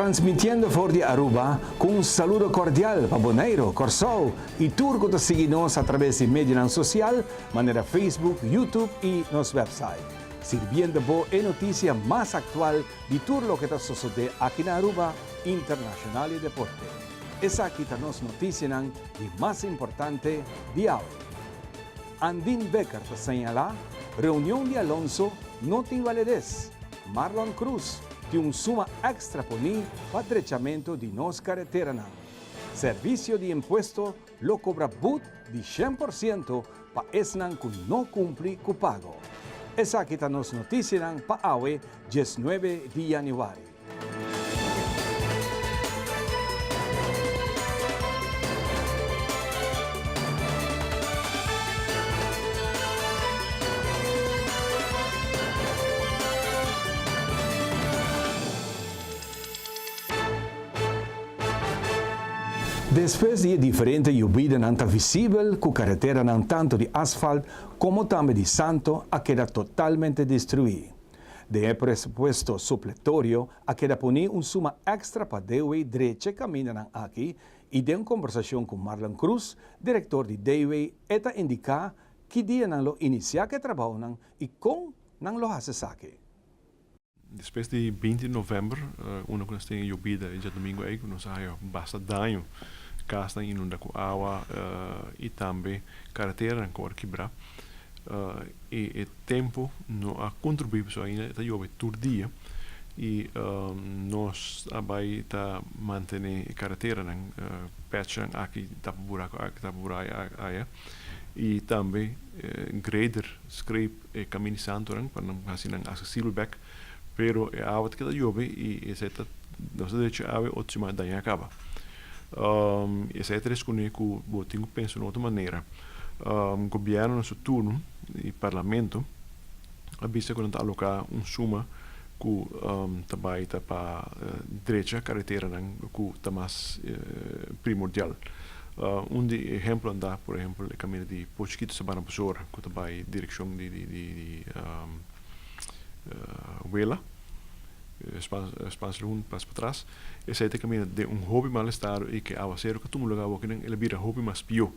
Transmitiendo for di Aruba cu un saludo cordial pa Boneiro, Corsou y tur cu ta sigui nos a traves di medionan social manera Facebook, YouTube y nos website. Sirbiendo bo e noticia mas actual di tur loke ta sosode aki na Aruba, internacional y deporte. Esaki ta nos noticianan di mas importante di awe. Andin Becker ta señala, Reunion di Alonso no tin validez. Marlon Cruz tin un suma extra poni pa drechamento di nos careteranan. Servicio di Impuesto lo cobra boet di 100% pa esnan cu no cumpli cu pago. Esaki ta nos noticianan pa awe 19 di januari. Despues di e diferente yubidanan ta visibel ku kareteranan tantu di asfalt komo tambe di santo a keda totalmente destruí. Den e presupuesto supletorio a keda poni un suma extra pa DW drecha e camindanan aki y den un conversacion cu Marlon Cruz, director di DW, e ta indica ki dia nan lo inicia cu e trabaonan y con nan lo haci esaki. Despues di 20 di november, unda cu nos tin e yobida e djadomingo ey, cu nos a haya basta daño, casnan inunda cu awa y tambe careteranan cu a worde kibra. E e tempo no a contribui pasobra ainda e ta yobe tur dia y nos a bay ta mantene e careteranan, patchnan aki tapa buraco aki tapa buraco aya y tambe grader scrape e camin'i santonan pa nan haci nan accesibel bek pero e awa ta keda yobe y esey ta nos ta derecho awe otro siman daña caba. Esey ta responde cu bo tin cu pensa un otro manera. Gobierno na su turno y parlamento a bisa cu nan ta aloca un suma cu ta bay ta pa drecha careteranan cu ta mas primordial. Un di e ehemplonan ta por ehempel e caminda di Pochikito Sabana Basora cu ta bay direccion di Wela. Spaans Lagoen pas patras, esei ta kaminda den un hopi mal estado i ke awaseru ka tuma luga awokinan el a bira hopi mas pió.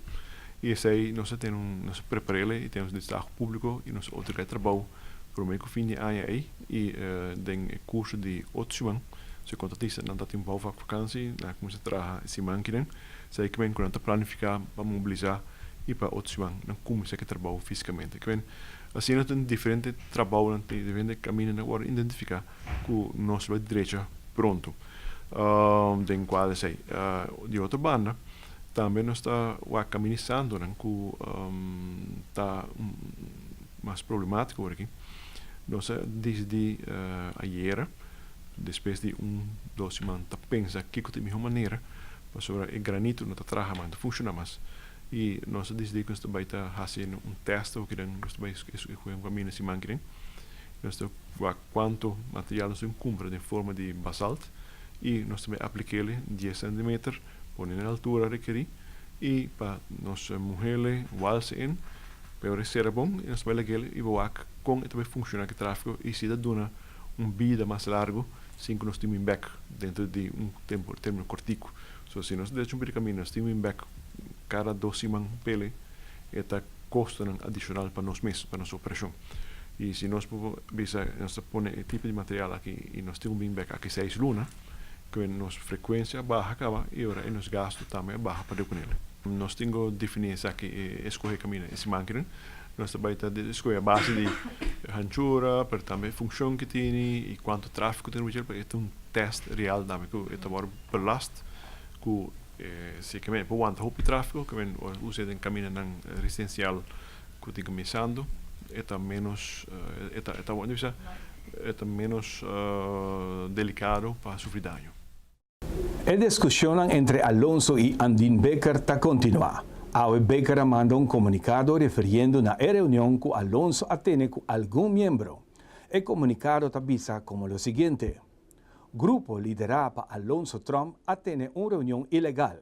I esei nos a tene un, nos a prepar'el i tene nos destaho públiko i nos a otorgá e trabou promé ku fin di aña ei i den e kurso di ocho siman su kontratistanan ta tin bouwvak vakansi, nan a kuminsá traha e siman kinan, esei kimen ku nan ta planifiká pa mobilisá i pa ocho siman nan kuminsá ku e trabou físikamente. Kimen Asina tin diferente trabounan, tin diferente kamindanan ku wòrdu identifiká ku nos lo drecha pronto den kual esei. Di otro banda tambe nos ta wak kaminda di santunan ku ta mas problemátiko ora aki. Nos a disidí ayera despues di un dos siman ta pensa kiko ta e mihó manera pasobra e granito no ta traha mas, no ta funshoná mas. I nos a disidí ku nos ta bai ta hasi un tèst awo kinan, nos ta bai eskuhé un kaminda siman kinan. Nos ta wak kuantu material nos tin kumpra den forma di basalt i nos ta bai aplik'el dies sentimeter, pone na altura rekerí i pa nos muhele walse in, pa e sera bon i nos ta bai lag'el i bo wak kon e ta bai funshoná ku e tráfiko i si ta duna un bida mas largu sin ku nos tin bin bèk dentro di un tempu, término kòrtiku. So si nos derecho un pidi kaminda nos tin bin bek kada dos siman pele e ta kostonan adishonal pa nos mes, pa nos operashon. I si nos por bisa nos ta pone e tipo di material aki i nos tin ku bin bek aki seis luna ku nos frekuensia a baha kaba i ora e nos gasto tambe a baha pa dekunel. Nos tin ku definí esaki e eskohe kaminda e siman kinan nos ta bai ta eskohe a base di hanchura pero tambe e funshon ki tini i kuantu trafiko tin riba dje pasobra e ta un tèst real tambe ku e ta wòrdu belast ku si ke men por wanta hopi trafiko ke men ora usa den kamindanan residensial ku tin kuminsando e ta menos e ta e ta bisa e ta menos delikado pa sufri daño. E diskushonnan entre Alonso i Andin Bikker ta kontinuá. Awe Bikker a manda un komunikado refiriendo na e reunion ku Alonso a tene ku algun miembro. E komunikado ta bisa komo lo siguiente. Grupo liderá pa Alonso Trump a tene un reunion ilegal.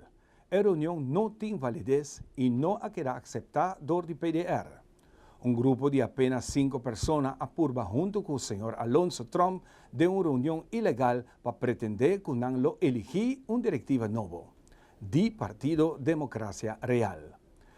E reunion no tin valides i no a keda akseptá dor di PDR. Un grupo di apenas 5 persona a purba hunto cu señor Alonso Tromp den un reunion ilegal pa pretende cu nan lo eligi un directiva nobo di Partido Democracia Real.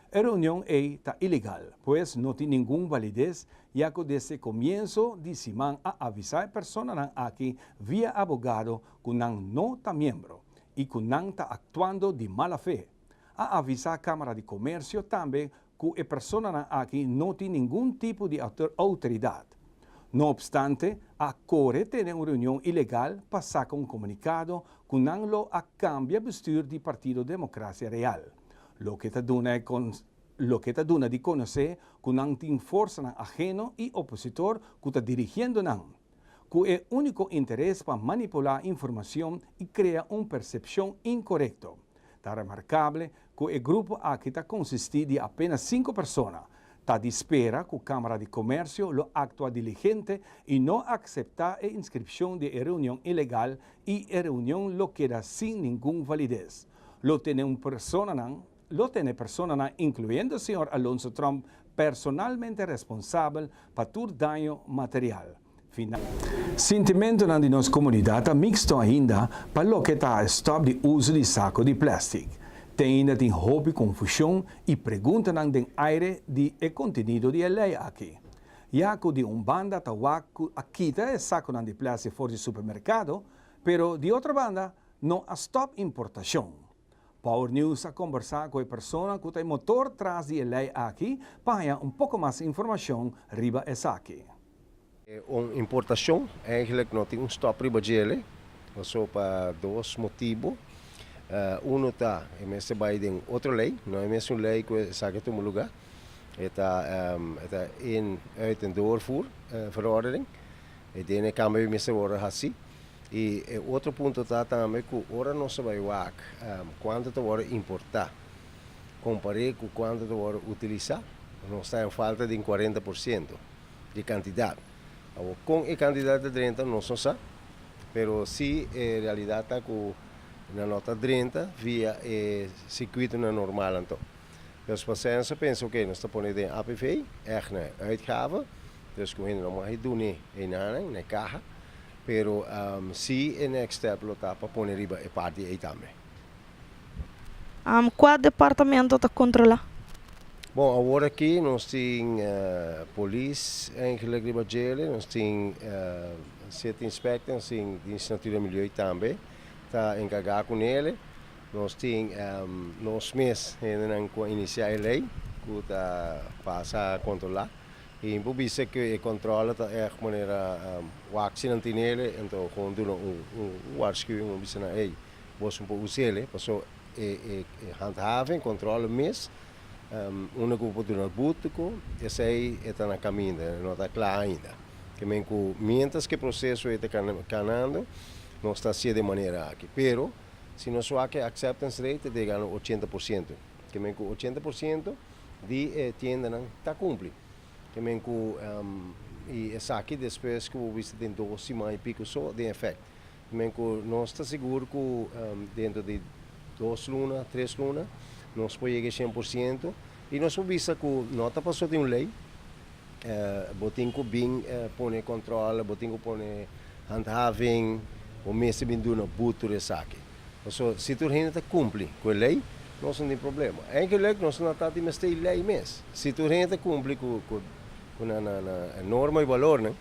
E reunion ey ta ilegal, pues no tin ningun validez, ya cu desde comienso di siman a avisa e personanan aki via abogado cu nan no ta miembro y cu nan ta actuando di mala fe. A avisa Camara di Comercio tambe cu e personanan aki no tin ningun tipo di autoridad. No obstante, a core tene un reunion ilegal pa saca un comunicado cu nan lo a cambia bestuur di Partido Democracia Real. Loke ta duna di conoce cu nan tin forsanan aheno y opositor cu ta dirigiendo nan, cu e unico interes pa manipula informacion y crea un percepcion incorecto. Ta remarcable cu e grupo aki ta consisti di apenas 5 persona. Ta di spera cu Camara di Comercio lo actua diligente y no acepta e inscripcion di e reunion ilegal y e reunion lo keda sin ningun validez. Lo tene personanan, incluyendo señor Alonso Tromp, personalmente responsabel pa tur daño material. Final. Sentimentonan di nos comunidad ta mixto ainda pa loke ta stop di uso di saco di plastic. Te ainda tin hopi confusion y preguntanan den aire di e contenido di e ley aki. Ya cu di un banda ta wak cu a kita e saconan di plastic for di supermercado, pero di otro banda no a stop importacion. Power News a conversa cu e persona cu ta e motor tras di e ley aki pa un poco mas informacion riba esaki. Un importacion eigenlijk no tin un stop riba dje, so pa dos motibo. Uno ta, e mester bay den otro ley, no e mesun ley cu esaki tuma lugar. E ta in, uit en doorvoer verordening. E den cambio mester wordo haci. Y e otro punto ta tambe cu ora nos bay wak cuanto ta wordo importa, compara cu cuanto ta wordo utilisa, nos ta den falta di 40% di cantidad. Awor, cu e cantidad di 30 nos no sa, pero si e realidad ta cu nan ta 30 via e circuito normal anto. Dus pa nos pensa, oké, nos ta pone den APV, echt na uitgave, dus cu no mag doen na caha, pero si e next step lo ta pa pone riba e parti ey tambe. Cua departamento ta controla? Bon, awor aki nos tin polis eigenlijk riba dje, nos tin city inspector, nos tin Dienst Natuur en Milieu tambe, ta encarga cu ne. Nos tin nos mes hendenan cu inicia e ley, cu ta pasa controla. Y por bisa cu e controle ta echt manera wak si nan tin ele, anto gewoon doen un waarschuwing, un bisa na, hey, boso por us'e, paso e handhaving, controle mes, unda cu por duna boete cu, esey ta na caminda, no ta cla ainda. Kiermen cu mientras cu e proceso ta canando, nos ta haciendo di manera aki. Pero, si nos wak acceptance rate, ta yegando 80%. Kiermen cu 80% di tiendanan ta cumpli. Kiermen cu y esaki despues cu bo tin 2 siman y pico so di effect. Kiermen cu nos ta sigur cu den di 2 luna, 3 luna, nos por yega 100% y nos por bisa cu no ta paso di un ley, bo tin cu bin pone controle, bo tin cu pone handhaving, bo mester bin duna boete esaki. So, si tur hende ta cumpli cu e ley, nos no tin problema. Eigenlijk, nos no ta mester ley mes. Si tur hende cumpli cu na norma y valor, ne?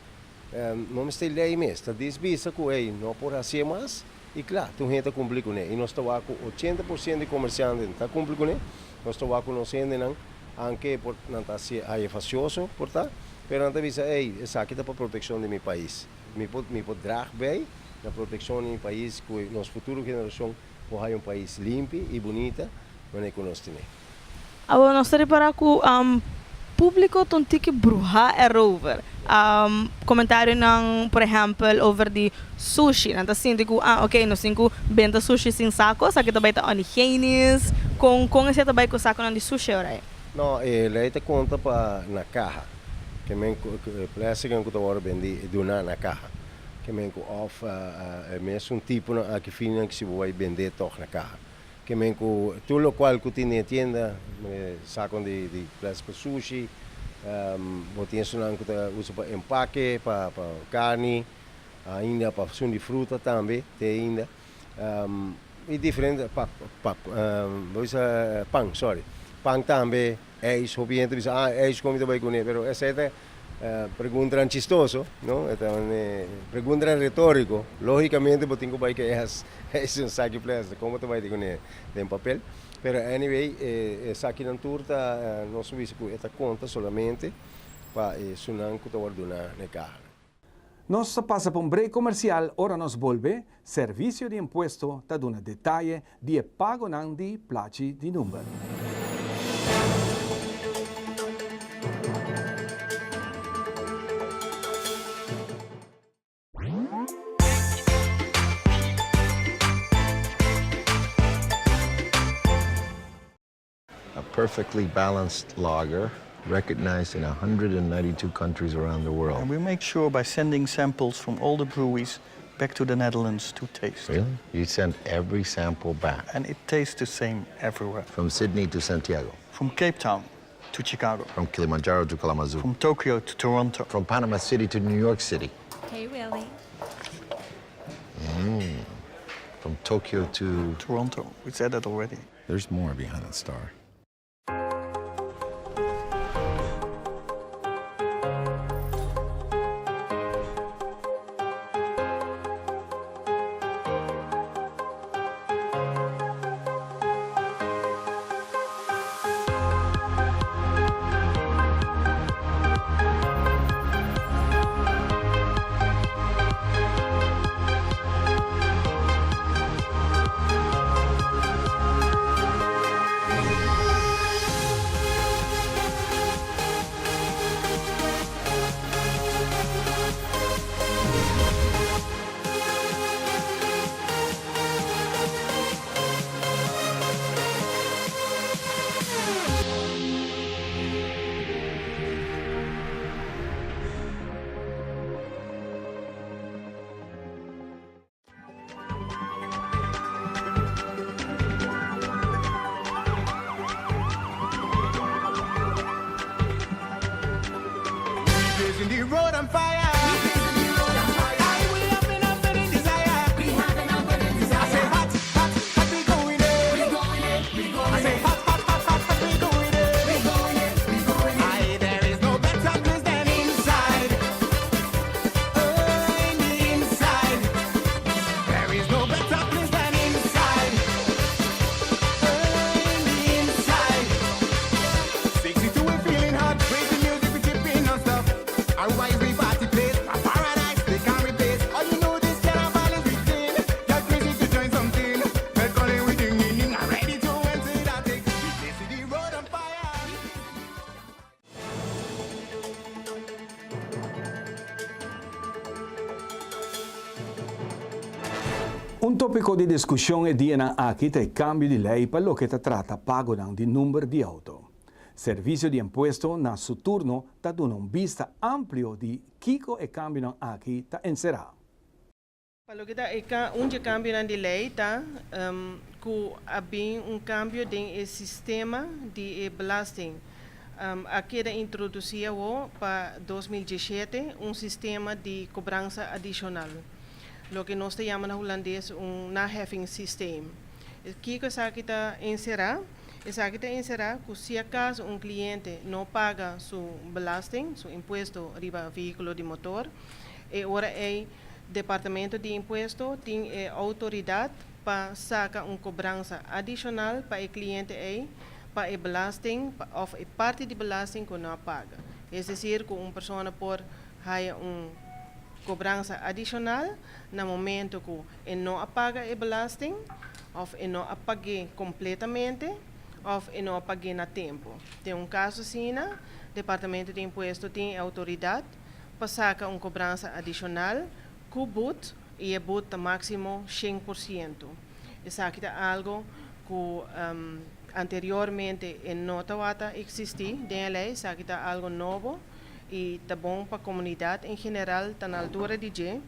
No mester ley mes. Ta bisa cu hey, no por haci mas, y claro, tur hende cumpli cu ne. Y nos ta cu 80% di comerciante ta cumpli cu ne. Nos ta cu nos hendenan, aunke por nan ta haya fastioso por ta, pero nan ta bisa, hey, esaki ta pa proteccion di mi pais. Mi por draag bij na proteccion di mi pais, cu nos futuro generacion por haya un pais limpi y bunita, manera cu nos tin. Awor nos ta ripara cu publico ta un tiki bruha erover. Comentarionan, por ehempel, over di sushi. Nan ta sinti cu, ah, ok, nos tin cu benta sushi sin saco, esaki tambe ta unhygienisch. Con esey tambe cu saconan di sushi ora? No, e ley ta conta pa na caha. Kiermen plastic cu ta wordo bendi duna na caha. Kiermen cu of mesun tipo na aki fina cu si bo bay bende toch na caha. Kiermen cu tur locual cu tin den tienda, saco di plastic pa sushi, Bo tin esunnan ku ta usa pa empake, pa karni, ainda pa sun di fruta tambe te ainda. Y diferente pa pa bo bisa pan sorry pan tambe ijs hopi hende ta bisa ah ijs kon mi ta bai kune pero esei ta preguntanan chistoso no e ta preguntanan retoriko logicamente bo tin ku bai ku ijs ijs den un saki plastic kon bo ta bai kune den papel pero anyway e sakinan tur ta nos a bisa ku e ta konta solamente pa esunnan ku ta wòrdu duna na e kaha. Nos ta pasa pa un break comercial, ora nos bolbe, Servicio di Impuesto ta duna detaye di e pagonan di plachi di number. A perfectly balanced lager recognized in 192 countries around the world. And we make sure by sending samples from all the breweries back to the Netherlands to taste. Really? You send every sample back? And it tastes the same everywhere. From Sydney to Santiago? From Cape Town to Chicago. From Kilimanjaro to Kalamazoo. From Tokyo to Toronto. From Panama City to New York City. Hey, Willie. From Tokyo to... Toronto. We said that already. There's more behind that star. Un tópiko di diskushon e dianan aki ta e kambio di lei pa loke ta trata pagonan di number di outo. Servisio di Impuesto na su turno ta duna un bista amplio di kiko e kambionan aki ta enserá. Pa loke ta e un dje kambionan di lei ta ku a bin un kambio den e sistema di e belasting. A keda introdusí awor pa 2017 un sistema di kobransa adishonal, loke nos ta yama na hulandes un naheffingssysteem. Kiko esaki ta enserá? Esaki ta enserá ku si akaso un kliente no paga su belasting, su impuesto riba vehíkulo di motor, E ora ei Departamento di Impuesto tin e outoridat pa saka un kobransa adishonal pa e kliente ei pa e belasting òf e parti di belasting ku no a paga. Es desir ku un persona por haya un kobransa adishonal na momento ku e no a paga e belasting òf e no a pag'é kompletamente òf e no a pag'é na tempu. Den un kaso asina Departamento di Impuesto tin e outoridat pa saka un kobransa adishonal ku but i e but ta máksimo 100%. Esaki ta algu ku anteriormente e no tawata eksistí den e lei, esaki ta algu nobo i ta bon pa komunidat en general ta na altura di dje,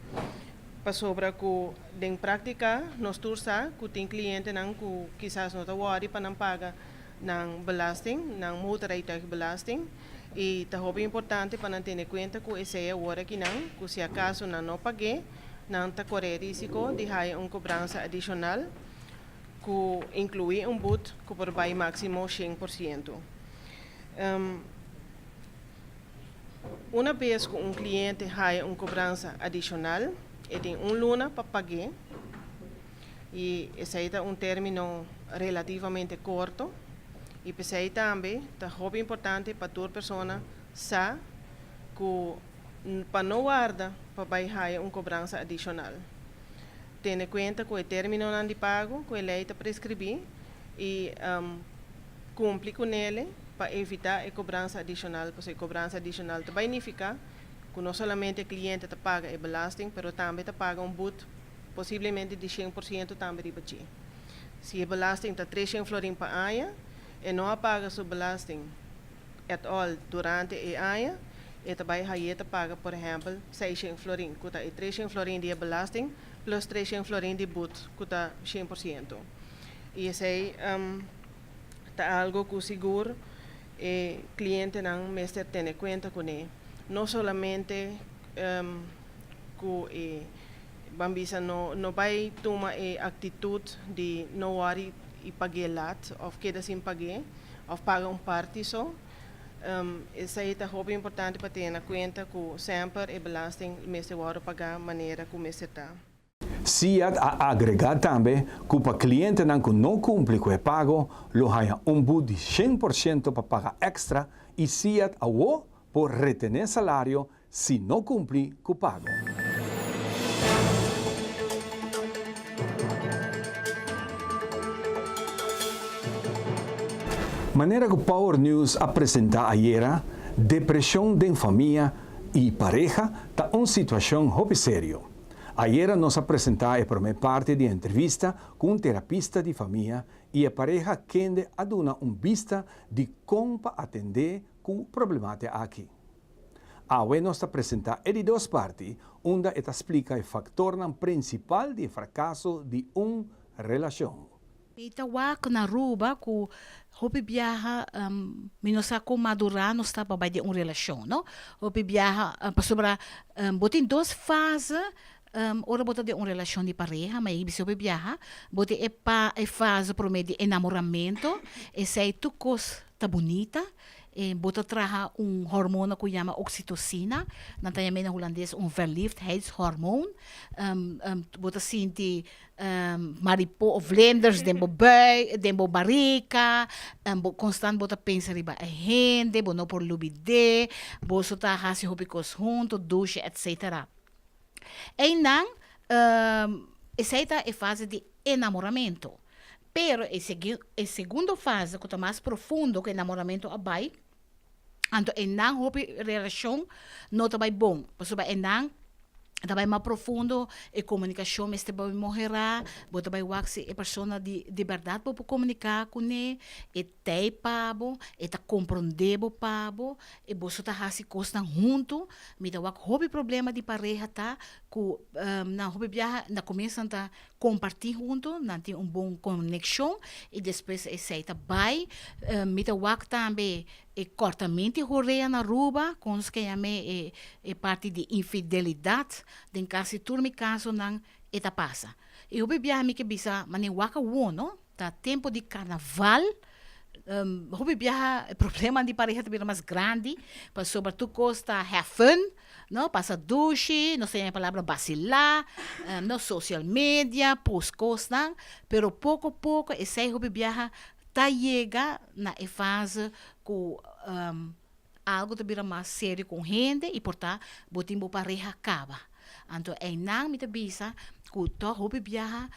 pasobra ku den práktika nos tur sa ku tin klientenan ku kisas no ta wòri pa nan paga nan belasting, nan motorrijtuigbelasting. I ta hopi importante pa nan tene kuenta ku esei awor akinan, ku si akaso nan no pag'é, nan ta kore e risiko di haya un kobransa adishonal ku inkluí un but ku por bai máksimo 100%. Una bes ku un kliente haya un kobransa adishonal, e tin un luna pa pag'é i esei ta un término relativamente korto i p'esei tambe ta hopi importante pa tur persona sa ku pa no warda pa bai haya un kobransa adishonal. Tene kuenta ku e términonan di pago ku e lei ta preskribí i kumpli ku nele pa evitá e kobransa adishonal, pasobra e kobransa adishonal ta bai nifiká ku no solamente e kliente ta paga e belasting, pero tambe ta paga un but posiblemente di 100% tambe riba dje. Si e belasting ta 300 florin pa aña, e no a paga su belasting at all durante e aña, e ta bai haye ta paga por ehèmpel 600 florin, ku ta e 300 florin di e belasting plus 300 florin di but ku ta 100%. I esei ta algo ku sigur e klientenan mester tene kuenta kuné. No solamente ku e ban bisa no no bai tuma e aktitut di no wòri i pag'é lat òf keda sin pag'é òf paga un parti so. Esei ta hopi importante pa tene na kuenta ku semper e belasting mester wòrdu pagá manera ku mester ta. SIAD a agregá tambe ku pa klientenan ku no kumpli ku e pago lo haña un but di 100% pa paga èkstra i SIAD awo por retené salario si no kumpli ku pago. Manera ku Power News a presentá ayera, depreshon den famia i pareha ta un situashon hopi serio. Ayera nos a presentá e promé parti di e entrevista ku un terapista di famia i e pareha kende a duna un bista di kon pa atendé ku problematia aki. Awe nos ta presentá e di dos parti unda e ta splika e faktornan prinsipal di e frakaso di un relashon. Mi ta wak na Aruba ku hopi biaha mi no sa kon madurá nos ta pa bai den un relashon no. Hopi biaha pasobra bo tin dos fase ora bo ta den un relashon di pareha, ma e bisa hopi biaha bo tin e pa e fase promé di enamoramento, esei tur kos ta bunita, E bo ta traha un hormona ku yama oksitosina, nan ta yam'é na hulandes un verliefdheidshormoon. Bo ta sinti maripo of vlinders den bo buik, den bo barika, bo konstant bo ta pensa riba e hende, bo no por lubid'é, boso ta hasi hopi kos huntu, dusha etsetera. Einan esei ta e fase di enamoramentu. Pero e e segundo fase ku ta mas profundo ku enamoramentu a bai, anto einan hopi relashon no ta bai bon, pasobra einan ta bai mas profundo, e komunikashon mester bai mehorá, bo ta bai wak si e persona di di bèrdat bo por komuniká kuné, e tei pa bo, e ta komprondé bo pa bo, e boso ta hasi kosnan huntu. Mi ta wak hopi problema di pareha ta ku nan hopi biaha na komienso nan ta kompartí huntu, nan tin un bon konekshon i despues esei ta bai. Mi ta wak tambe e kòrtamenti horea na Aruba, kon nos ke yam'é e e parti di infidelidat, den kasi tur mi kasonan e ta pasa. I hopi biaha mi ke bisa manera wak awor no, Ta tempo di carnaval, hopi biaha e problema di pareha ta bira mas grandi, pasobra tur cos ta have fun, no, pasa dushi, nos ta yama e palabra basila, no, social media, post cosnan, pero poco poco esey hopi biaha ta yega na e fase cu algo ta bira mas serio cu un hende y por ta bo tin bo pareha caba. Anto eynan mi ta bisa cu toch hopi biaha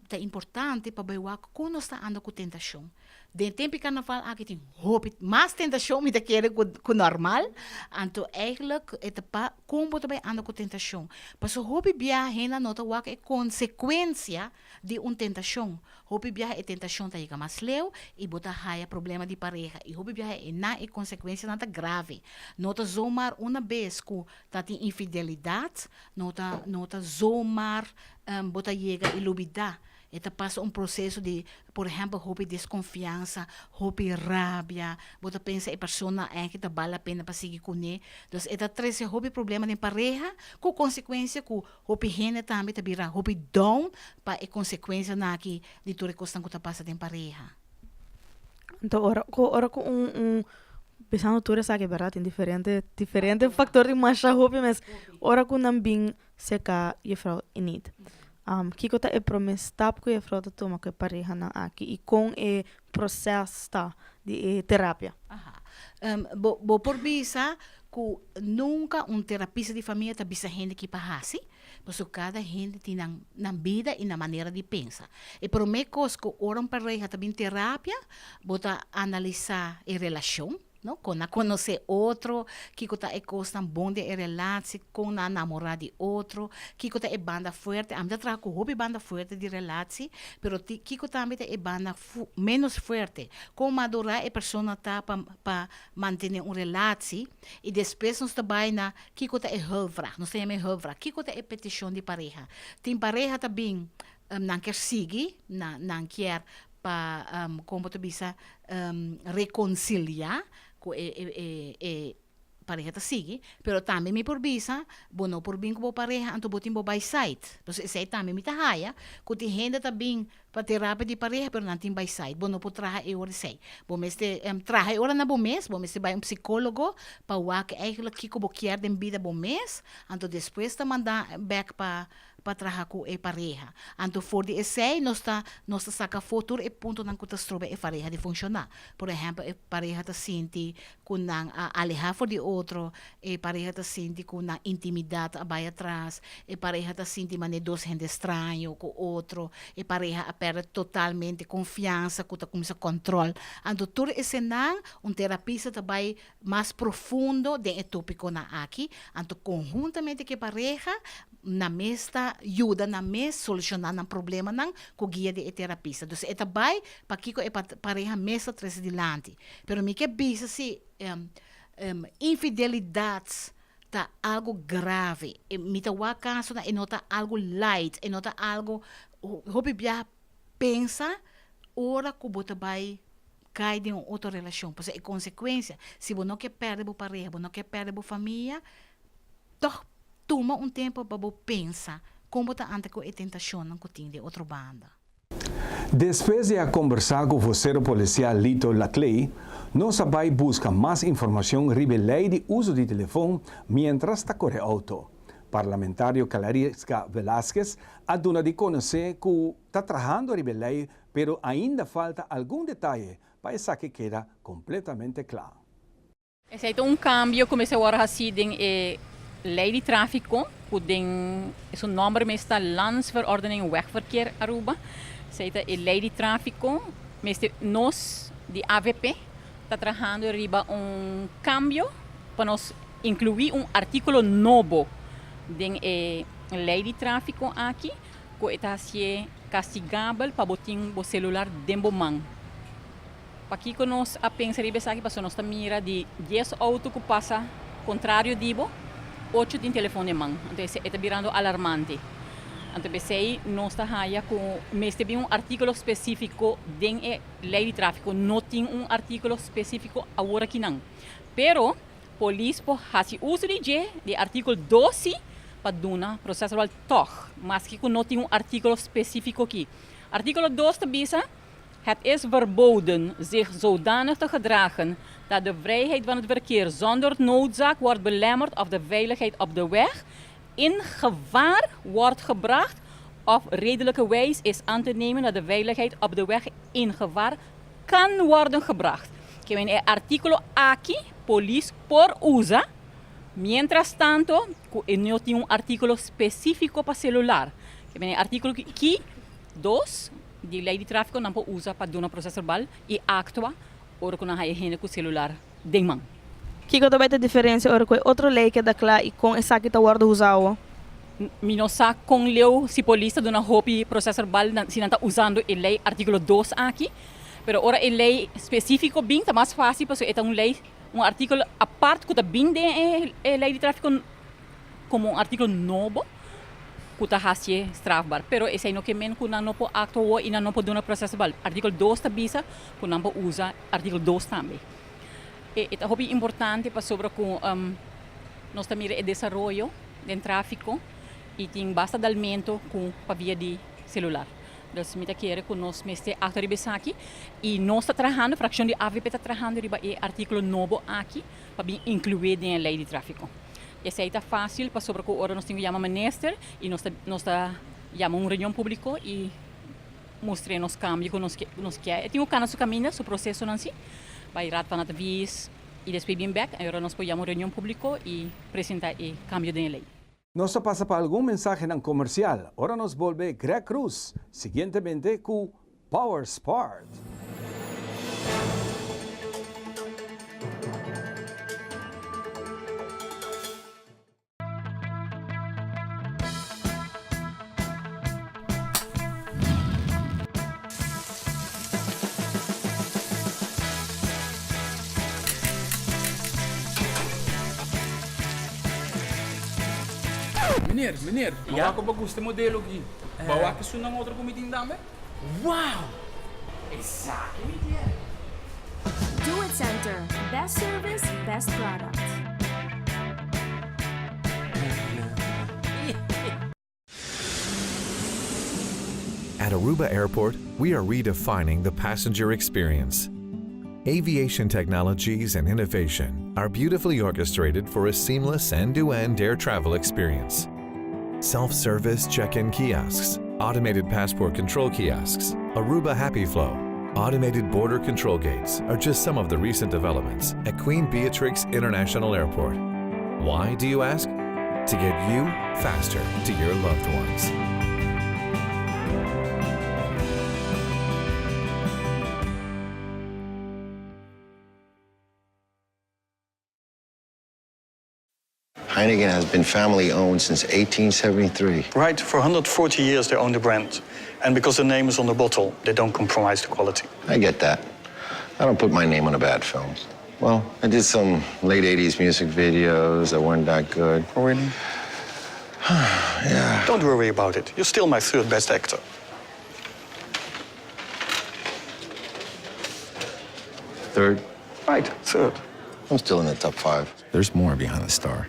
ta importante pa bay wak con nos ta anda cu tentacion. Den tempo di carnaval aki tin hopi mas tentacion mi ta kere cu normal, anto eigenlijk e ta pa con bo ta bay anda cu tentacion. Pasobra hopi biaha hende no ta wak e consecuencia di un tentacion. Hopi biaha e tentashon ta yega mas leu i bo ta haya problema di pareha i hopi biaha e nan e konsekuensianan ta grave. No ta zomar una bes ku ta tin infidelidat, no ta no ta zomar bo ta yega i lubidá. E ta pasa un proseso di, por ehèmpel, hopi deskonfiansa, hopi rabia, bo ta pensa e persona aki ta bal la pena pa sigui kuné. Dus e ta trese hopi problema den pareha, ku konsekuensia ku hopi hende tambe ta bira hopi down pa e konsekuensianan aki di tur e kosnan ku ta pasa den pareha. Anto ora ku ora ku un un pensando tur esaki berdad tin diferente diferente factor tin masha hopi mes ora ku nan bin serka juffrouw Enid kiko ta e prome stap ku juffrouw ta tuma ku e parehanan aki i kon e proces ta di e terapia? Aha. Bo bo por bisa ku nunka un terapista di famia ta bisa hende ki pa hasi, pasobra kada hende tin nan nan bida i nan manera di pensa. E prome kos ku ora un pareha ta bin terapia, bo ta analisá e relashon, no? Kon nan konosé otro, kiko ta e kosnan bon den e relatie, kon nan a namorá di otro, kiko ta e banda fuerte. Ami ta traha ku hopi banda fuerte di relatie, pero tin kiko tambe ta e banda ménos fuerte. Kon madurá e persona ta pa pa mantené un relatie i despues nos ta bai na kiko ta e hulpvraag. Nos ta yama e hulpvraag. Kiko ta e petishon di pareha? Tin pareha ta bin nan kier sigui, nan nan kier pa kon bo ta bisa rekonsiliá ku e e e pareha ta sigui, pero tambe mi por bisa bo no por bin ku bo pareha anto bo tin bo bai site. Pasobra esei tambe mi ta haya ku tin hende ta bin pa terapia di pareha pero nan tin bai site. Bo no por traha e ora esei. Bo mester traha e ora na bo mes, bo mester bai un psikólogo pa wak eigentlik kiko bo kier den bida bo mes, anto despues ta manda bèk pa pa traha ku e pareha. Anto for di esei nos ta nos ta saka afó tur e puntonan ku ta stroba e pareha di funshoná. Por ehèmpel, e pareha ta sinti ku nan a alehá for di otro, e pareha ta sinti ku nan intimidat a bai atras, e pareha ta sinti manera dos hende straño ku otro, e pareha a pèrdè totalmente konfiansa ku ta kuminsá kòntròl. Anto tur esenan un terapista ta bai mas profundo den e tópikonan aki, anto konhuntamente ku e pareha nan mes ta yuda nan mes solushoná nan problemanan ku guia di e terapista. Dus e ta bai pa kiko e pareha mes ta trese dilanti. Pero mi ke bisa si infidelidat ta algu grave. Mi ta wak kasonan e no ta algu light, e no ta algu hopi biaha pensa ora ku bo ta bai kai den un otro relashon. Pasobra e konsekuensia, si bo no ke pèrdè bo pareha, bo no ke pèrdè bo famia, tòg tuma un tempu pa bo pensa kon bo ta anda ku e tentashonnan ku tin den otro banda. Despues di a kombersá ku vosero polisial Lito Laclay, nos a bai buska mas informashon riba e lei di uso di telefon miéntras ta kore outo. Parlamentario Clarisca Velasquez a duna di konosé ku ta trahando riba e lei pero ainda falta algun detaye pa esaki keda kompletamente kla. Esei ta un kambio ku mester wòrdu hasí den e lei di tráfiko ku den su nòmber mes ta Landsverordening Wegverkeer Aruba. Esei ta e lei di tráfiko. Mester nos di avp ta trahando riba un kambio pa nos inkluí un artíkulo nobo den e lei di tráfiko aki ku e ta hasié kastigabel pa bo tin bo selular den bo man. Pakiko nos a pensa riba esaki? Pasobra nos ta mira di dies outo ku pasa kontrario di bo, ocho tin telefon den man. Anto esei e ta birando alarmante. Anto p'esei nos ta haya ku mester bin un artíkulo spesífiko den e lei di tráfiko. No tin un artíkulo spesífiko awor akinan. Pero polis por hasi uso di dje, di e artíkulo dosi, pa duna prosesverbal tòg, maske ku no tin un artíkulo spesífiko aki. Artíkulo dos ta bisa. Het is verboden zich zodanig te gedragen dat de vrijheid van het verkeer zonder noodzaak wordt belemmerd of de veiligheid op de weg in gevaar wordt gebracht of redelijkerwijs is aan te nemen dat de veiligheid op de weg in gevaar kan worden gebracht. Ke men e artíkulo aki polis por usa mientras tanto ku e no tin un artíkulo spesífiko pa selular. Ke men e artíkulo ki dos Di lei di tráfiko nan por usa pa duna proces verbal i aktua ora ku nan haya hende ku selular den man. Kiko ta bai ta diferensia ora ku e otro lei keda kla i kon esaki ta wòrdu usá awo? Mi no sa kon leu si polis ta duna hopi proces verbal si nan ta usando e lei artíkulo dos aki, pero ora e lei spesífiko bin ta mas fásil pasobra e ta un lei, un artíkulo apart ku ta bin den e lei di tráfiko komo un artíkulo nobo. ku ta hasié strafbar. Pero esei no ke men ku nan no por aktua awor i nan no por duna prosesverbal. Artíkulo dos ta bisa ku nan por usa artíkulo dos tambe. E ta hopi importante pasobra ku nos ta mira e desaroyo den tráfiko i tin basta dalmento ku pa via di selular. Dus mi ta kere ku nos mester aktua riba esaki i nos ta trahando, frakshon di avp ta trahando riba e artíkulo nobo aki pa bin inkluí den e lei di tráfiko. Esei ta fásil pasobra ku ora nos tin ku yama minister i nos ta nos ta yama un reunion públiko i mustr'é nos kambio ku nos ke nos kier. E tin ku kana su kaminda, su prosesonan si, bai Raad van Advies i despues bin bèk, i ora nos por yama un reunion públiko i presentá e kambio den e lei. Nos ta pasa pa algun mensahenan komersial ora nos bolbe Greg Cruz siguientemente ku Power Sport. Meneer, meneer, ma wak bo gusta e modelo aki. Bo a wak esunnan otro ku mi tin tambe? Wow! Esaki mi kier! Do It Center, best service, best product. At Aruba Airport, we are redefining the passenger experience. Aviation technologies and innovation are beautifully orchestrated for a seamless end-to-end air travel experience. Self-service check-in kiosks, automated passport control kiosks, Aruba Happy Flow, automated border control gates are just some of the recent developments at Queen Beatrix International Airport. Why, do you ask? To get you faster to your loved ones. Heineken has been family owned since 1873. Right, for 140 years they own the brand. And because the name is on the bottle, they don't compromise the quality. I get that. I don't put my name on a bad film. Well, I did some late 80s music videos that weren't that good. Oh, really? yeah. Don't worry about it. You're still my third best actor. Third? Right, third. I'm still in the top five. There's more behind the star.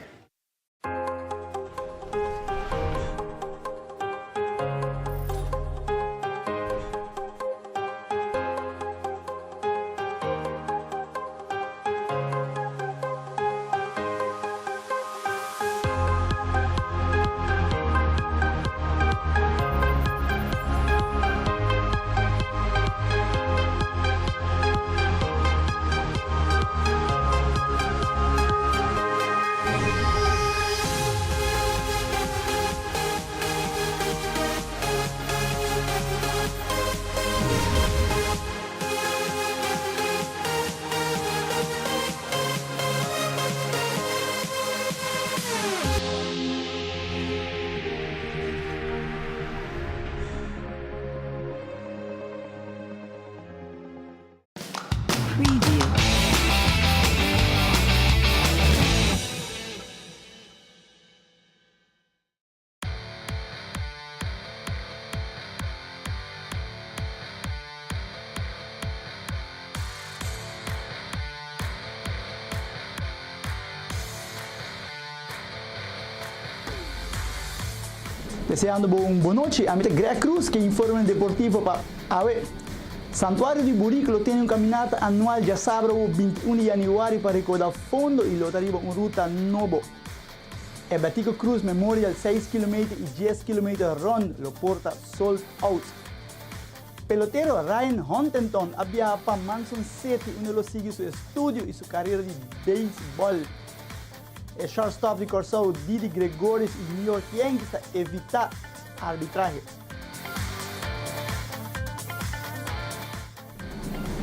Deseando bo un bon nochi, ami ta Greg Cruz ke informe deportivo pa awe. Santuario di Burico lo tene un caminata anual djasabra awo 21 di januari pa recorda fondo y lo ta riba un ruta nobo. E Betico Cruz Memorial seis kilometer y dies kilometer rond lo por ta sold out. Pelotero Ryan Huntington a biaha pa Manson City unda lo sigui su estudio y su carera di beisbol. E shortstop di Kòrsou Didi Gregorius y New York Yankees ta evita arbitrahe.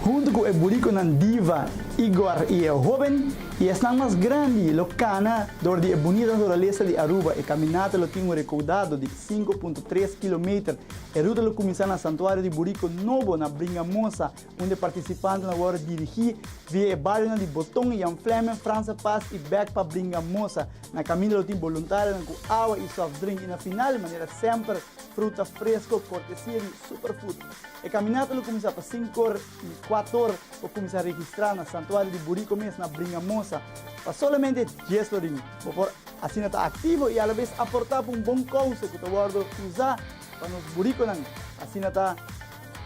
Huntu ku e burikonan Diva, Igor i e hóben. Y esnan mas grandi lo cana door di e bunita naturalesa di Aruba. E caminata lo tin un recaudado di 5.3 kilometer. E ruta lo cuminsa na Santuario di Burico Nobo na Bringamosa, unda e participantenan lo worde dirigi via e barionan di Boton, Jan Fleming, Franse Pas y bek pa Bringamosa. Na caminda lo tin boluntarionan cu awa y soft drink y na final, manera semper, fruta fresco cortesia di Superfood. E caminata lo cuminsa pa 5 or y 4 or por cuminsa registra na Santuario di Burico mes na Bringamosa pa solamente 10 florin. Bo por asina ta activo y alabes aporta pa un bon causa cu ta wordo usa pa nos buriconan. Asina ta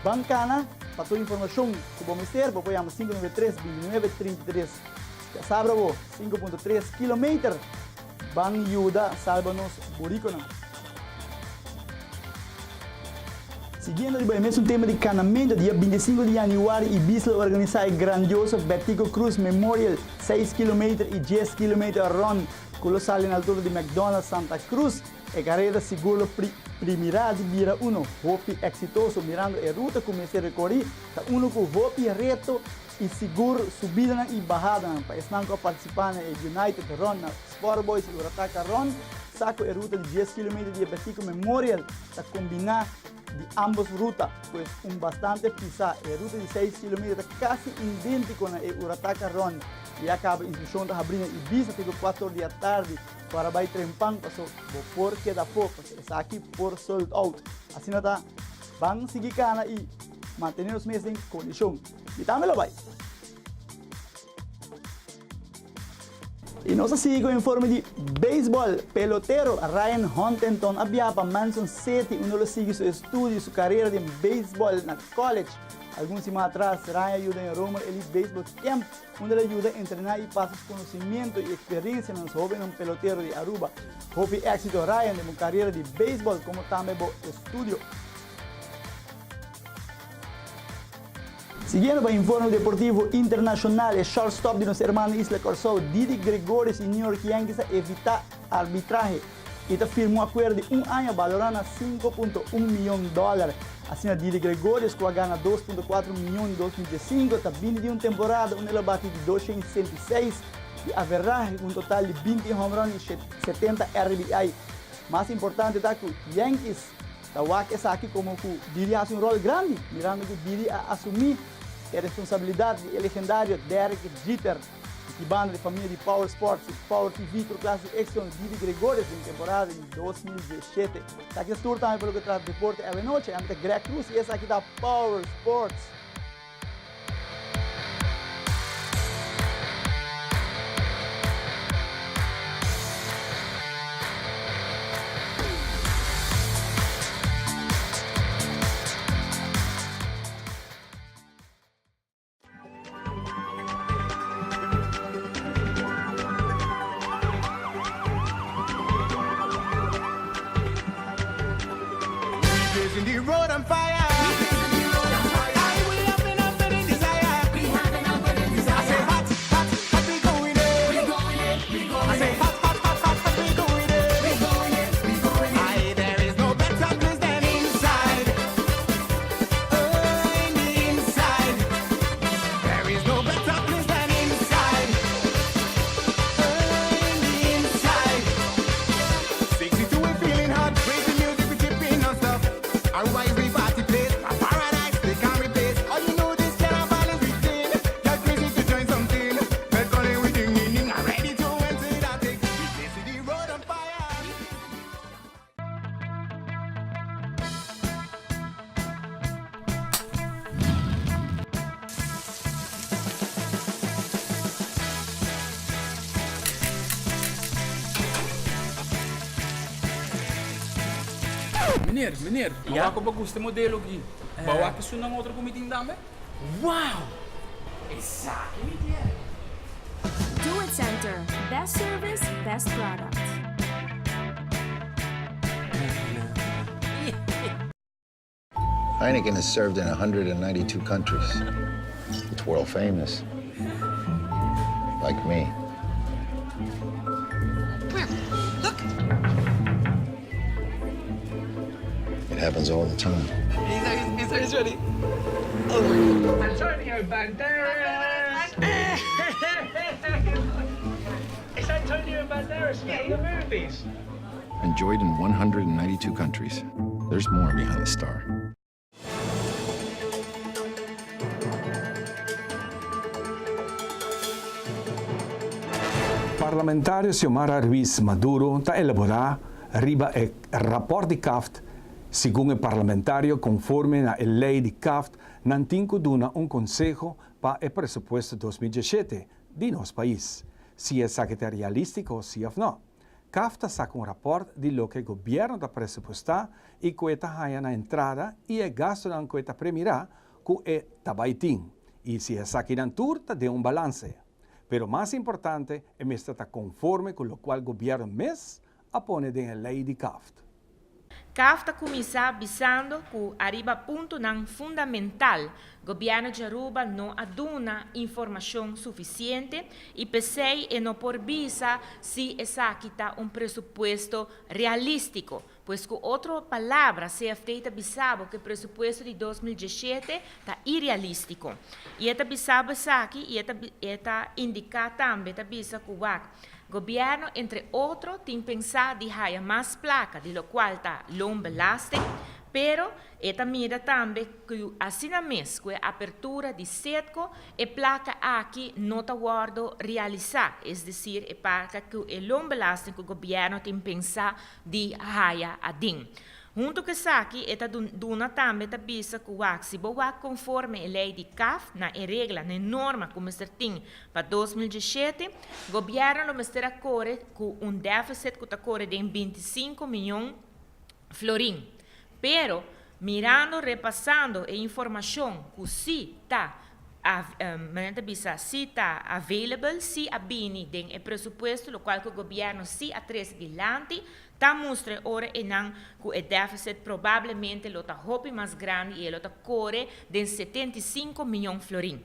ban cana. Pa tur informacion cu bo mester bo por yama 593 29 33. Ya sabra bo, 5.3 kilometer. Ban yuda salba nos buriconan. Siguiendo riba e mesun tema di canamento, dia 25 di januari Ibis lo organisa e grandioso Betico Croes Memorial 6 kilometer y 10 kilometer Run cu lo sali na altura di McDonald's Santa Cruz. E careda sigur lo primira di bira uno hopi exitoso mirando e ruta cu mester recori ta uno cu hopi reto y sigur subidanan y bahadanan. Pa esnan cu a participa na e United Run na Sport Boys y Urataca Run sa cu e ruta di 10 kilometer di e Betico Memorial ta combina di ambos ruta, pues un bastante pisa. E ruta di 6 kilometer ta casi identico na e Urataca Run y a caba inscripcion ta habri na Ibiza te cu 4 or di atardi. Para bai trempan paso bo por keda afó paso esaki por sold out. Asina ta ban sigui kana y mantene nos mes den kondishon. Mi tambe lo bai. Y nos a sigui cu informe di beisbol. Pelotero Ryan Huntington a biaha pa Manson City unda lo sigui su estudio y su carera den beisbol na college. Algun siman atras Ryan a yuda den Romer Elite Baseball Camp Unda el a yuda entrená i pasa su konosimiento i eksperensia na nos hóbennan pelotero di Aruba. Hopi éksito Ryan den bo karera di beisbòl komo tambe bo estudio. Siguiendo pa informe deportivo internashonal, e shortstop di nos hermano isla Kòrsou, Didi Gregorius i New York Yankees a evitá arbitrahe i ta firma un akuerdo di un aña balorá na 5.1 miyon dòler. Asina Didi Gregorius ku a gana 2.4 miyon 2015 ta bini di un temporada unda el a bati di 266 di averahe ku un total di 20 home run i 70 RBI. Mas importante ta ku Yankees ta wak esaki komo ku Didi hasi un ròl grandi mirando ku Didi a asumí e responsabilidat di e legendario Derek Jeter. Di banda di famia di Power Sports y Power TV tur clase di éxito na Didi Gregorius den temporada di 2017. Esaki ta tur tambe pa loke trata deporte awe nochi. Ami ta Greg Cruz y esaki ta Power Sports. Meneer, meneer, ma wak ku bo gusta e modelo aki. Bo a wak esunnan otro ku mi tin tambe? Wow! Esaki mi kier! Do It Center, best service, best product. Heineken is served in 192 countries. It's world famous. Like me. Where? Look. It happens all the time. He's, he's, he's ready. Oh my God. Antonio Banderas. Antonio Banderas from the movies. Enjoyed in 192 countries. There's more behind the star. Parlamentario Xiomara Ruiz Maduro ta elabora riba e raport di CAFT. Segun e parlamentario conforme na e ley di CAFT nan tin cu duna un conseho pa e presupuesto 2017 di nos pais, si esaki ta realistico si of no. CAF ta saca un raport di loke gobierno ta presupuesta y cu e ta haya na entrada y e gastonan cu e ta premira cu e ta bay tin y si esakinan tur ta den un balance. Pero mas importante e mester ta conforme cu locual gobierno mes a pone den e ley di CAFT. CAF ta cuminsa bisando cu ariba puntonan fundamental Gobierno di Aruba no a duna informacion suficiente y p'esey e no por bisa si esaki ta un presupuesto realistico. Pues cu otro palabra CFT ta bisa bo cu e presupuesto di 2017 ta irealistico. Y e ta bisa bo esaki y e ta e ta indica tambe, ta bisa cu wak Gobierno entre otro tin pensa di haya mas placa di locual ta loonbelasting, pero e ta mira tambe cu asina mes cu e apertura di Setco e placa aki no ta wordo realisa, es decir e placa cu e loonbelasting cu gobierno tin pensa di haya adin. Hunto ku esaki e ta duna tambe ta bisa ku wak si bo wak konforme e lei di CAF na e regla, na e norma ku mester tin pa 2017, gobièrnu lo mester a kore ku un deficit ku ta kore den 25 miyon florin. Pero, mirando, repasando e informashon ku si ta manera ta bisa si ta available, si a bini den e presupuesto, lokual ku gobièrnu si a trese dilanti, Ta mustra e ora einan ku e deficit probablemente lo ta hopi mas grandi i e lo ta kore den 75 miyon florin.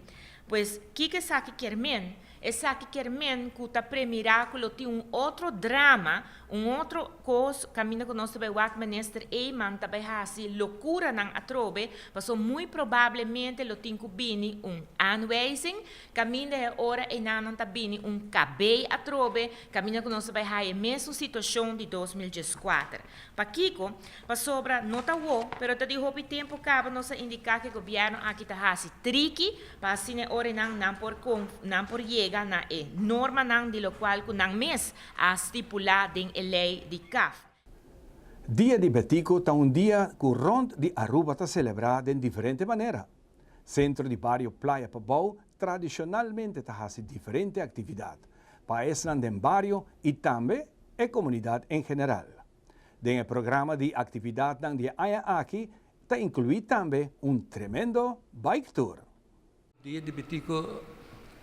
Pues, kiko esaki kier men? Esaki kier men ku ta premirá ku lo tin un otro drama, un otro kos kaminda ku nos ta bai wak Minister Eman ta bai hasi lokuranan atrobe, pasobra muy probablemente lo tin ku bini un aanwijzing Kaminda e ora enanan ta bini un kabei atrobe, kaminda ku nos ta bai haya e mesun situashon di 2014. Pakiko? Pasobra no ta wo, pero ta di hopi tempu kaba nos a indiká ku e gobièrnu aki ta hasi triki pa asina e ora enan nan por nan por yega na e normanan di lokual ku nan mes a stipulá den e lei di CAF. Dia di Betico ta un dia ku rònt di Aruba ta selebrá den diferente manera. Sentro di bario Playa Pabou tradishonalmente ta hasi diferente aktividat pa esnan den bario i tambe e komunidat en general. Den e programa di aktividatnan di e aña aki ta inkluí tambe un tremendo bike tour. Dia di Betico,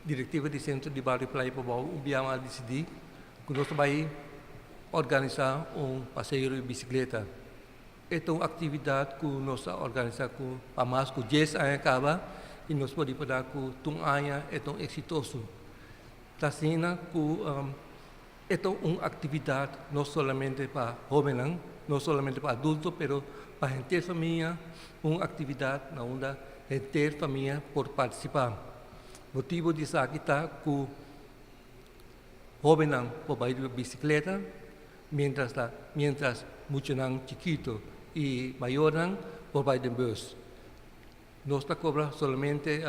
Direktiva di Sentro di Bario Playa Pabou un biaha a disidí ku nos ta bai organisá un paseo di bisikleta. E ta un aktividat ku nos a organisá ku pa mas ku dies aña kaba i nos por ripará ku tur aña e ta un eksitoso. Ta asina ku e ta un aktividat no solamente pa hóbennan, no solamente pa adulto, pero pa henter famia, un aktividat na unda henter famia por partisipá. Motibu di esaki ta ku hóbennan por bai riba bisikleta, Mientras ta mientras muchanan chikito y mayornan por bay den bus. Nos ta cobra solamente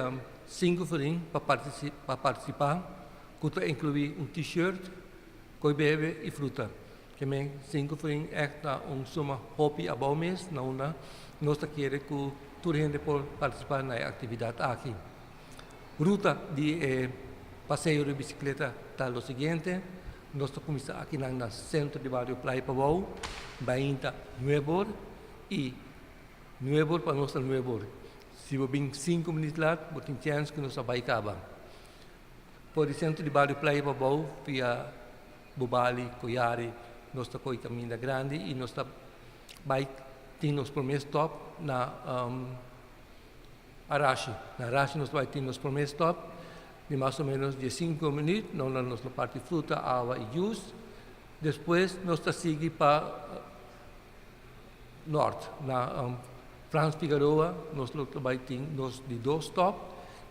cinco florin pa pa participa cu ta inclui un t-shirt, coy bebe y fruta. Ke men cinco florin echt ta un suma hopi abao mes na unda nos ta kere cu tur hende por participa na e actividad aki. Ruta di e paseo di bicicleta ta lo siguiente. Nos ta kuminsá akinan na sentro di bario Playa Pabou, bainta nuebor i nuebor pa nos ta nuebor. Si bo bin sinku minüt lat bo tin chèns ku nos a bai kaba. For di sentro di bario Playa Pabou via Bobali, Koyari nos ta koi kaminda grandi i nos ta bai tin nos promé stòp na Arashi. Na Arashi nos ta bai tin nos promé stòp. Di mas o menos diesinco minuut na unda nos lo parti fruta, awa y juice. Despues nos ta sigui pa nort na Frans Figaroa nos lo ta bay tin nos di dos stop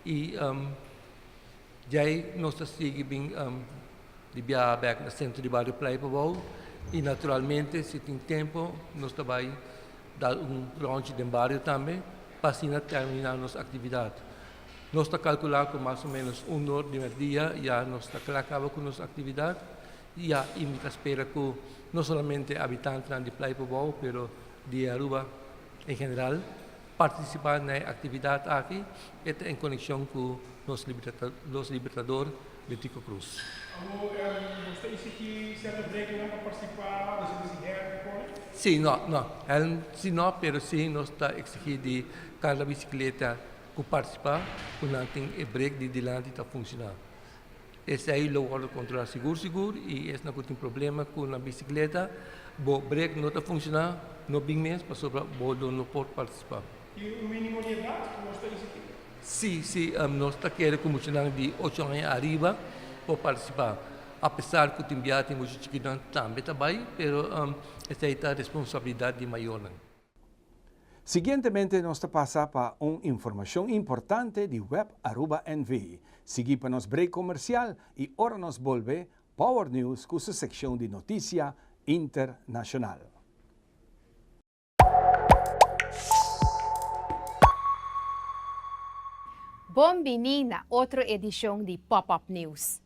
y djay nos ta sigui bin. Di biaha bek na sentro di bario Playa Pabou y naturalmente si tin tempo nos ta bay dal un rondje den bario tambe pa asina termina nos actividad. Nos ta calcula cu mas o menos un or di merdia ya nos ta cla caba cu nos actividad y ya y mi ta spera cu no solamente habitantenan di Playa Pabou pero di Aruba en general participa na e actividad aki e ta en conexion cu nos nos Libertador Betico Croes. Awor, bo ta exigí cierto reglanan pa participá, bo ta exigí helm pa pone? Sí, no, no. Helm sí no, pero sí nos ta exigí di cada bicicleta cu participá cu nan tin e brek di dilanti ta funciona. Esei lo wordo controla sigur sigur y esnan cu tin problema cu nan bicicleta, bo brek no ta funciona, no bin mes pasobra bo lo no por participa. Tin un minimo di edad cu nos ta exigí? Sí, sí, nos ta kere cu muchanan di ocho aña ariba por participa. Apesar cu tin biaha tin mucha chikitonan tambe ta bay, pero esei ta responsabilidad di mayornan. Siguientemente nos ta pasa pa un informacion importante di Web Aruba NV. Sigui pa nos break comercial y ora nos bolbe, Power News cu su seccion di noticia internacional. Bon bini na otro edishon di Pop Up News.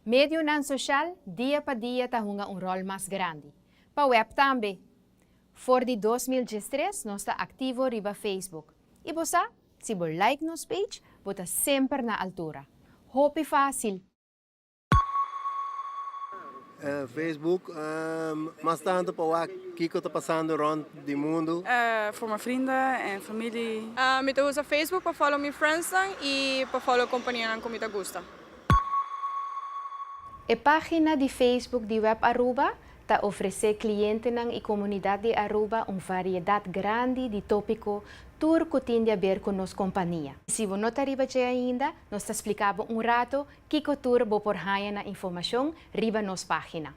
Medionan soshal dia pa dia ta hunga un ròl mas grandi. Pa web tambe. For di 2013 nos ta aktivo riba Facebook. I bo sa, si bo like nos page, bo ta semper na altura. Hopi fásil! Facebook, mas tanto pa wak kiko ta pasando rond di mundu. Voor mijn vrienden en familie. Mi ta usa Facebook pa follow mi friendsnan y pa follow companianan cu mi ta gusta. E pagina di Facebook di Web Aruba ta ofresé klientenan i komunidat di Aruba un variedat grandi di tópiko tur ku tin di aber ku nos kompania. Si bo no ta riba dje ainda, nos ta splika bo un rato Kiko tur bo por haña na informashon riba nos página?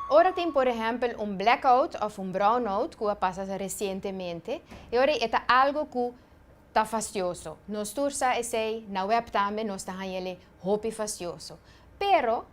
Ora tin por ehèmpel un blackout òf un brownout ku a pasa resientemente, e ora ei e ta algu ku ta fastioso. Nos tur sa esei, na wèp tambe nos ta haña el hopi fastioso. Pero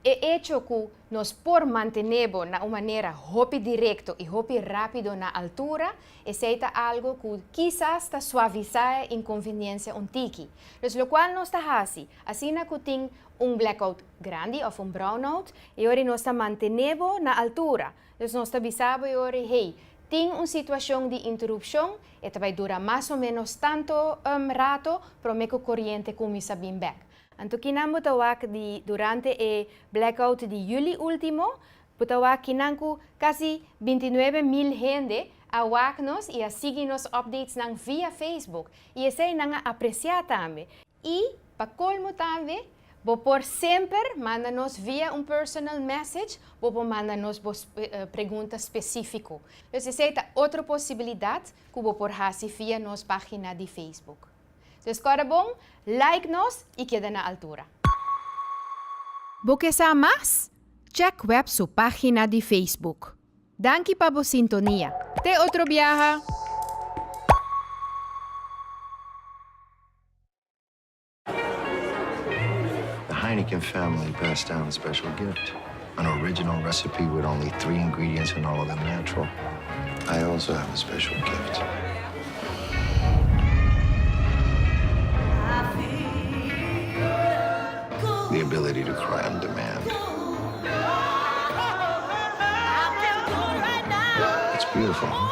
E echo ku nos por mantené bo na un manera hopi direkto i hopi rápido na altura, esei ta algu ku kisas ta suavisá e inkonveniensia un tiki. Dus lokual nos ta hasi, asina ku tin un blackout grandi òf un brownout, e ora nos ta mantené bo na altura. Dus nos ta bisa bo e ora, hey, tin un situashon di interupshon, e ta bai dura mas o ménos tantu rato promé ku koriente kuminsá bin bèk. Anto kinan bo ta wak di durante e blackout di juli ultimo, bo ta wak kinan ku kasi bintinuebe mil hende a wak nos i a sigui nos updatesnan via Facebook i esei nan a apresiá tambe. I pa kolmo tambe bo por semper manda nos via un personal message bo por manda nos bo pregunta spesífiko. Dus esei ta otro posibilidat ku bo por hasi via nos página di Facebook. Dus kòrda bon, like nos i keda na altura. Bo ke sa mas? Check web su página di Facebook. Danki pa bo sintonia. Te otro biaha! The Heineken family passed down a special gift. An original recipe with only three ingredients and all of them natural. I also have a special gift. The ability to cry on demand. It's beautiful, huh?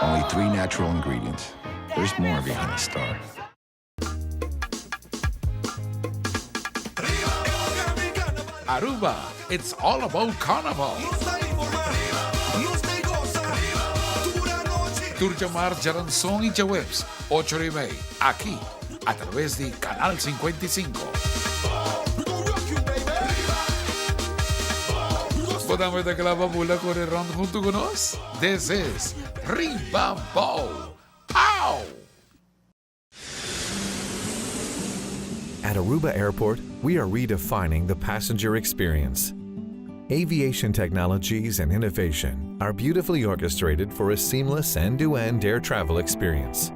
Only three natural ingredients. There's more behind the star. Aruba, it's all about carnival. Tur djamars, djaranson y djaweps, ocho ora y mei, aki, a traves di Canal 55. Bo tambe ta kla pa bula kore rond hunto ku nos? This is Riba Bou! Pow! At Aruba Airport, we are redefining the passenger experience. Aviation technologies and innovation are beautifully orchestrated for a seamless end-to-end air travel experience.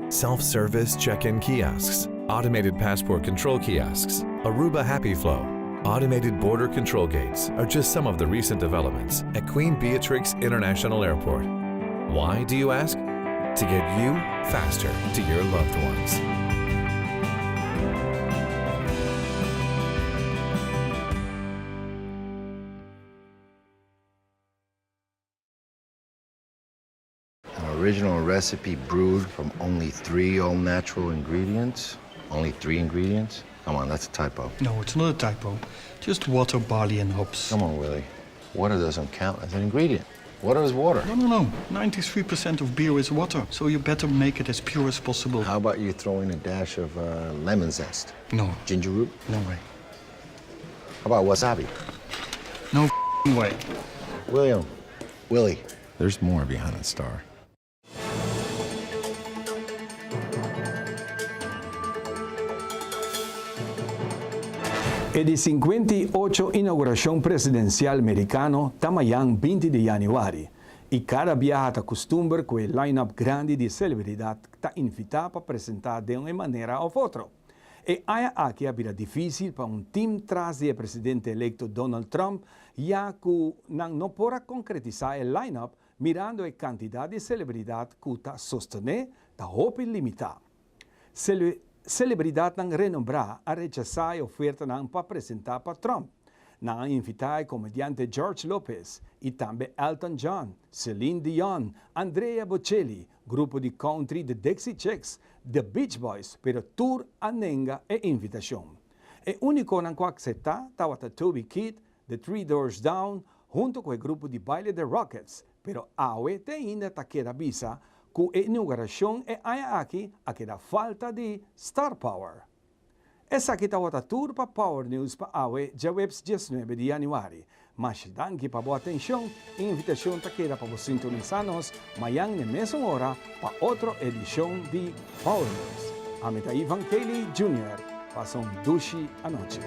Self-service check-in kiosks, Automated passport control kiosks, Aruba Happy Flow, automated border control gates are just some of the recent developments at Queen Beatrix International Airport. Why, do you ask? To get you faster to your loved ones. An original recipe brewed from only three all natural ingredients. Only three ingredients? Come on, that's a typo. No, it's not a typo. Just water, barley, and hops. Come on, Willie. Water doesn't count as an ingredient. Water is water. No, no, no. 93% of beer is water, so you better make it as pure as possible. How about you throw in a dash of uh, lemon zest? No. Ginger root? No way. How about wasabi? No way. William, Willie. There's more behind that star. E di 58 inauguracion presidencial Mericano ta mayan 20 di januari y cada biaha ta custumber cu e line-up grandi di celebridad ta invita pa presenta den un manera of otro. E aña aki a bira dificil pa un team tras di e presidente electo Donald Trump ya cu nan no por a concretisa e line-up mirando e cantidad di celebridad cu ta sostene ta hopi limita. Celebridadnan renombra a rechasa e ofertanan pa presenta pa Trump. Nan a invita e comediante George Lopez y tambe Elton John, Celine Dion, Andrea Bocelli, grupo di country The Dixie Chicks, The Beach Boys, pero tur a nenga e invitacion. E uniconan cu a acepta tawata Toby Keith, The Three Doors Down, hunto cu e grupo di baile The Rockets, pero awe te ainda ta keda bisa cu e inauguracion e aña aki a keda falta di star power. Esaki tawata tur pa Power News pa awe djaweps 19 di januari. Masha danki pa bo atencion y invitacion ta keda pa bo sintonisa nos mayan n'e mesun ora pa otro edicion di Power News. Ami ta Ivan Kelly Junior. Pasa un dushi anochi.